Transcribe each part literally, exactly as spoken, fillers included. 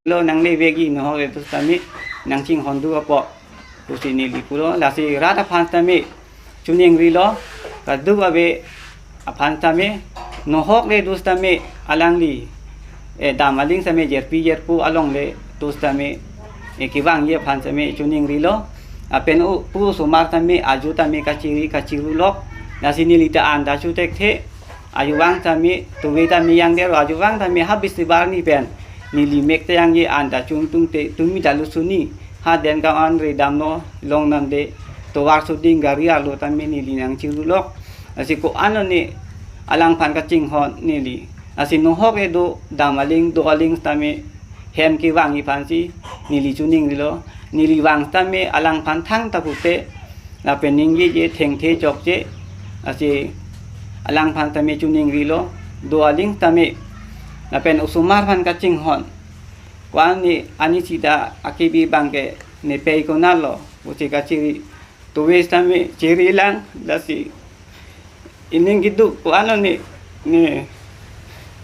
lo, nanglevekji, nohok le do sitame nangchinghon do apot pusi neli pulo. Lasi rat aphan sitame choningrilo, kaduk ave aphan sitame, nohok le do sitame alangli, eh, dam aling sitame jerpi jerpo along le do sitame, eh, kevangji aphan sitame choningrilo. Lapen o, pu osomar sitame ajo sitame kachiri kachirulok. Lasi neli ta an ta chothekthe. Ajo vang sitame, tove sitame yangdetlo, ajo vang sitame ha Bisibar arni pen neli mek ta yangji, an ta chun tungte tumi ta lusuni, ha Dengaon an ri damlo, long namde, tovar soding gari arlo sitame neli nangchirulok. Lasi ko-an lone alangphan kachinghon neli. Lasi nohok le do dam aling, do aling sitame hem kevangji aphansi neli choningrilo. Neli vang sitame alangphan thangta pupe, lapen ningjeje, thengthe chokche. Lasi alangphan sitame choningrilo, do aling sitame. Lapen osomar aphan kachinghon, ko-an ne ani sita akibi abangke ne pei konatlo pusi kachiri, tove sitame chirilang. Lasi ining keduk ko-an lone, ne,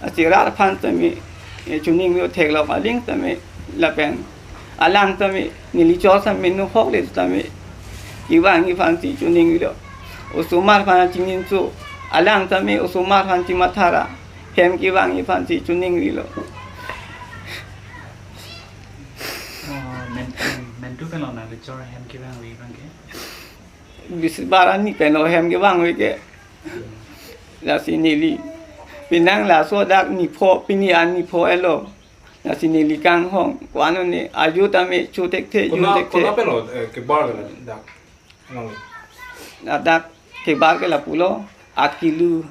lasi rat aphan sitame, eh, choningri theklok aling sitame, lapen alang sitame, neli chor sitame nohok le sitame kevangji aphansi choningrilo. Osomar aphan chinginso, alang sitame osomar aphan chimathara, hem kevangji aphansi choningrilo. Oh, men, men, mentu pen lo nangli chor hem kevangve abangke? Bisibar arni pen lo hem kevangve ke. Lasi neli penang laso dak nipho, pini an nipho etlo. Lasi neli kanghong, ko-an lone ajo sitame chothekthe, Kona, chothekthe. Kona pen lo, eh, kebar ke dak? Nang. Ladak kebar ke lapulo, Akilu,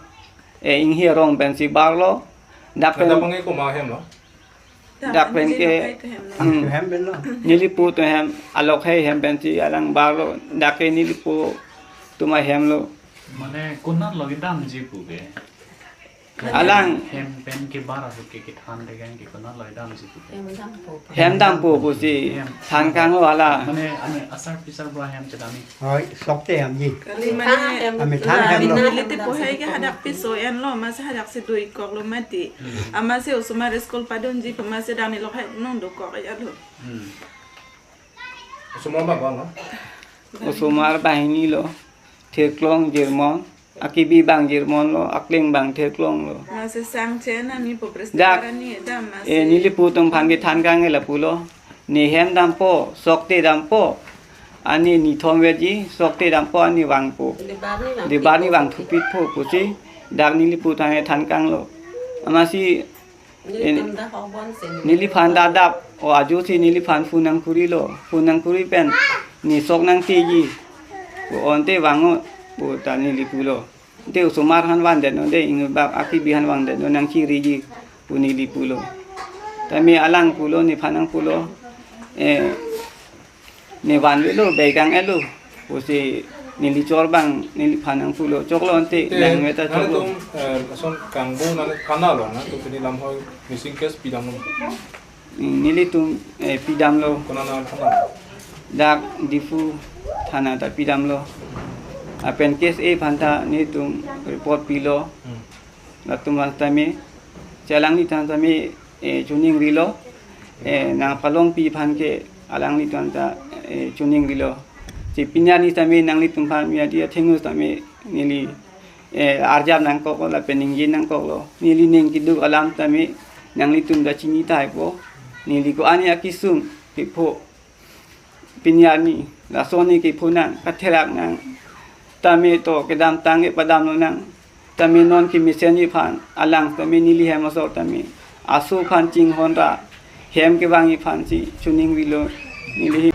eh, Inghi arong pensi barlo. Dak pen, Dak abangke komat ahem lo? Dak pen ke, Dak pen ke, hmm, Hem pen lo. Nelipu atum ahem, Alokhei ahem pensi alang barlo. Dak ke nelipu atum ahem lo. Mane konatlo kedamji pu ke? Alang. Hem pen kebar ahut ke kethan de gang ke konatlo kedamji pu ke? Hem dampo. Hem dampo pusi Hem. Than kanglo hala. Mane, ane asar pisar bra hem chedamji. Hoi, sokte damji. Kali mane, Amethan hem lo. Neli tipu hai ke hadak piso enlo, amatsi hadak si dui koklo mati. Hmm. Amatsi osomar school padunji pu, amatsi dang ni lokhai nong dokok ya lo. Hmm. Osomar abang lo? Osomar banghini lo. Thirklong jirmon. Akibi abang jirmon lo, akling abang thirklong lo. Amatsi sangchen ami pu Dak, Bisibar arni dam amatsi. Eh, nelipu atum aphan kethan kang ke lapulo. Ne hem dampo, sokte dampo. Ani nithom veji, sokte dampo, ani vangpo. Debar ni vang Debar ni vangthupitpo pusi, dak nelipu atum aphan kethan kanglo. Amatsi, Nelitum ta hobon se neli neliphan ta adap, o ajo si neliphan phone nangkurilo. Phone nangkuri pen, ne sok nangtiji. Ko-an te vang o, pu ta neli pulo. Te osomar aphan vandet non de, ingbak akibi aphan vangdet non, nangchiriji pu neli pulo. Tame alang pulo, nephan nangpulo. Eh, ne vanvelo, bekang etlo. Pusi neli chor abang, neliphan nangpulo. Choklo ante, Te, langme ta choklo. Nangtum, eh, lason kangbo nangtum thana lo, nangtum pini lamhoi missing case pidamlo? Hmm, nelitum, eh, pidamlo. Konat thana? Dak Diphu thana ta pidamlo. Lapen case aphan ta nelitum report pilo. Hmm. Latum aphan tame, si alanglitum tame, eh, choningrilo. Eh, nangpalongpi aphan ke alanglitum ta, eh, choningrilo. Si pini arni tame nanglitum aphan miyadi athengno tame neli, eh, arjap nangkoklo lapen ningje nangkoklo. Neli ning keduk alam tame nanglitum ta chini tahai po. Neli ko-an akesung kepho. Pini arni, laso arni kepho nang, katherak nang. Tame to kedamtang kepadam lonang. Tame non kemesenji aphan, alang tame neli hem asor tame. Aso aphan chinghon ra, hem kevangji aphansi choningrilo neli.